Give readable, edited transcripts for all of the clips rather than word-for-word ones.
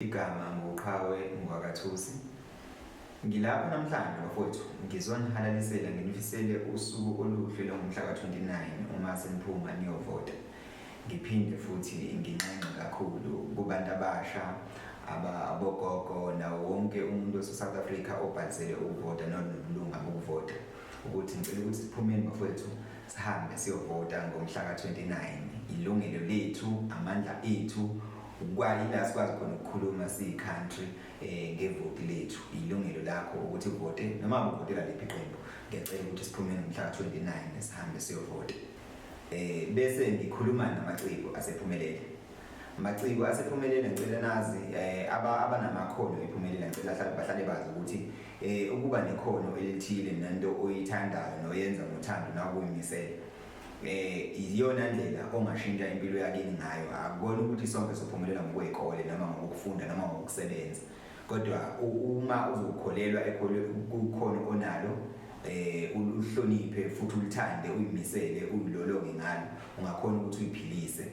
Igama nguQhawe ngwakaThusi. Ngilapha namhlanje bafowethu ngizonihalalisela nginifisele usuku oluhle longumhla ka-29 uma seniphuma niyovota. Ngiphinde futhi nginxenxe kakhulu kubantu abasha abogogo nawo wonke umuntu ose-South Africa obhalisele ukuvota nonobulunga bokuvota ukuthi ngicela ukuthi siphumeni bafowethu sihambe siyovota ngomhla ka-29. Ilungelo lethu, amandla ethu Kwayila sikwazi khona ukukhuluma siyi-country ngevoti lethu. Ilungelo lakho ukuthi uvote noma uvotela liphi iqembu. Ngiyacela ukuthi siphumeni ngomhla ka-29 sihambe siyovota. Bese ngikhuluma namaciko asephumelele. Maciko asephumelele ngicela nazi abanamakhono ephumelele ngicela bahlale bazi ukuthi ukuba nekhono elithile nento oyithandayo noyenza ngothando nakuyimisela iyona ndlela ongashintsha impilo yakini ngayo. Akubona ukuthi sonke sophumelela ngokwezikole noma ngokufunda noma ngokusebenza, kodwa uma uzokholelwa kukhono onalo, uhloniphe futhi ulithande, uyimisele, uyilolonge ngalo, ungakhona ukuthi uyiphilise.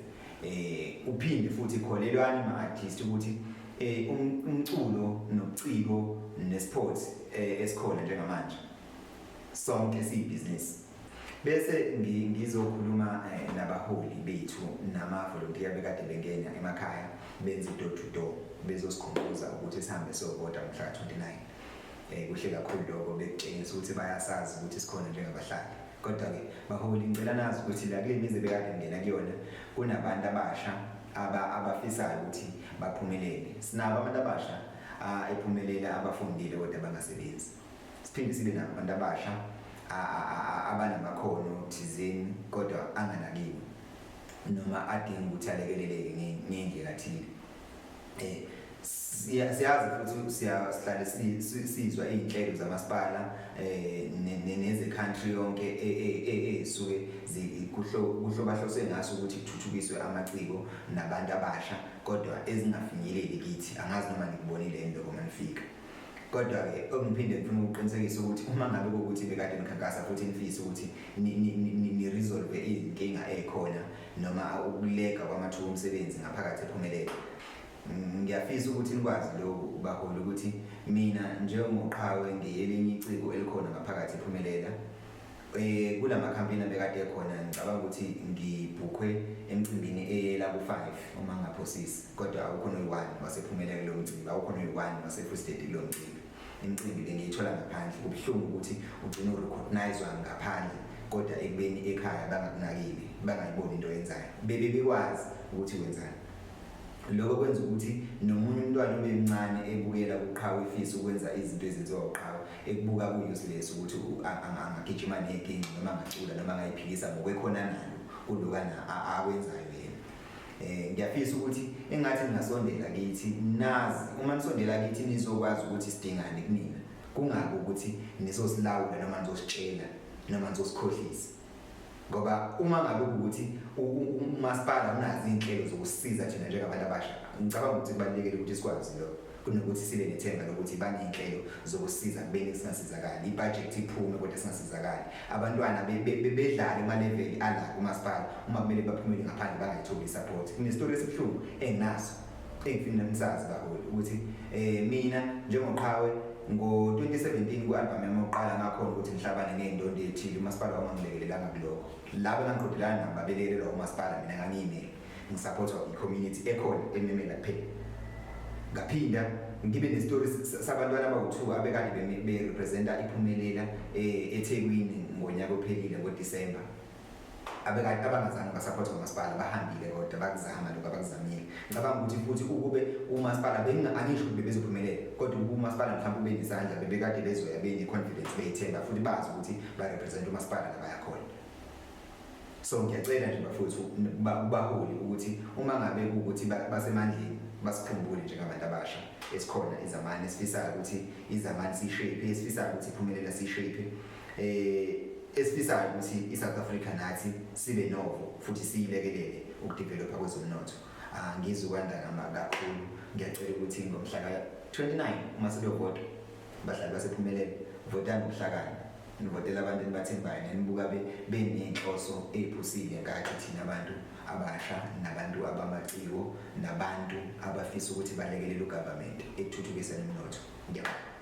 Uphinde futhi kholelwani ma-artist ukuthi umculo nobuciko ne-sport esikhona njengamanje sonke siyibhizinisi. Bese ngizokhuluma nabaholi bethu namavolontiya bekade bengena emakhaya benze door to door bezosikhumbuza ukuthi sihambe siyovota ngomhla ka-29. Kuhle kakhulu lokho, bekutshengisa ukuthi bayasazi ukuthi sikhona njengabahlali. Kodwa-ke baholi, ngicela nazi ukuthi la kule mizi bekade ngena kuyona kunabantu abasha abafisayo ukuthi baphumelele. Sinabo abantu abasha ephumelela abafundile kodwa bangasebenzi. Siphinde sibe nabo abantu abasha abanamakhono thizeni kodwa anganakiwe noma adinga ukuthi alekeleleke ngendlela thile. Siyazi futhi siyahlale sizwa izinhlelo zamasipala neze country yonke ezisuke kuhlobahloswe ngaso ukuthi kuthuthukiswe amaciko nabantu abasha, kodwa ezingafinyeleli kithi. Angazi noma nikubonile yini lokho manifika. Kodwa-ke okungiphinde ngifuna ukuqinisekisa ukuthi uma ngabe kuwukuthi bekade nikhankasa futhi nifisa ukuthi ni-resolve izinkinga ey'khona noma ukulega kwamathuba omsebenzi ngaphakathi ephumelele, ngiyafisa ukuthi nikwazi lokhu baholi ukuthi mina njengoQhawe ngiyelinye iciko elikhona ngaphakathi ephumelela. Kulama campaign abekade ekhona ngicabanga ukuthi ngibhukhwe emcimbini eyela ku-5 uma ngingaphosisi, kodwa akukho noyi-1 wasephumelela kulowo mcimbi, akukho noyi-1 wase-Free State kulowo mcimbi. Imicimbi bengiyithola ngaphandle. Kubuhlungu ukuthi ugcine urecognizewa ngaphandle kodwa ekubeni ekhaya bangakunakile, bangayiboni into oyenzayo, bebe bekwazi ukuthi wenzani. Lokho kwenza ukuthi nomunye umntwana obemncane ebukela kuQhawe efisa ukwenza izinto ezenziwa uQhawe, ekubuka ku-useless ukuthi angagijima neginci noma angacula noma angayiphilisa ngokwekhona nalo kulokana akwenzayo yena. Ngiyafisa ukuthi engathi ningasondela kithi, nazi uma nisondela kithi nizokwazi ukuthi sidingani kunina, kungabi ukuthi nizosilawula noma nizositshela noma nizosikhohlisa. Ngoba uma ngabe ukuthi umasipala unazo iy'nhlelo zokusisiza thina njengabantu abasha, ngicabanga ukuthi kubalulekile ukuthi sikwazi lokho kunokuthi sibe nethemba lokuthi baney'nhlelo zokusiza kubeni singasizakali, ibhajethi iphume kodwa singasizakali, abantwana bedlale kumaleveli ala kumasipala, uma kumele baphumele ngaphandle bangayitholi i-support. Kunesitori esibuhlungu enginaso engifuna nisazi baholi ukuthi mina njengoQhawe ngo-2017 ku-album yami yokuqala ngakhona ukuthi ngihlabane ngey'ndondo ey'thile, umasipala wangangilekelelanga kulokho. Labo engangiqhudelana nabo babelekelelwa umasipala, mina ngangiyimele ngisupportwa i-community ekhona ememela kuphela. Ngaphinda ngibe nesitori sabantwana abawu-2 abekade berepresenta iphumelela eThekwini ngonyaka ophelile ngoDisemba, abekade abangazange basupportwe umasipala, bahambile kodwa bakuzama lokho abakuzamile. Ngicabanga ukuthi futhi ukube umasipala, angisho ukuthi bebezophumelela, kodwa ukube umasipala mhlawumbe ube nesandla, bebekade bezoya bene-confidence, beyithemba futhi bazi ukuthi barepresent umasipala la bayakhona. So ngiyacela nje bafowethu kubaholi ukuthi uma ngabe kuwukuthi basemandleni basikhumbule njengabantu abasha esikhona izamani, esifisayo ukuthi izamani siyishape, esifisayo ukuthi iphumelela siyishape, esifisayo ukuthi i-South Africa nathi sibe novo futhi siyilekelele ukudevelopha kwezomnotho. Angizukwanda kakhulu. Ngiyacela ukuthi ngomhla ka-29 uma sebeyovota bahlali basephumelele, votani ngobuhlakani, nivotela abantu enibathembayo nenibuka beney'nhloso ey'phusile ngathi thina abantu. Abasha nabantu abamaciko nabantu abafisa ukuthi balekelele ugovernment ekuthuthukiseni umnotho. Ngiyabonga.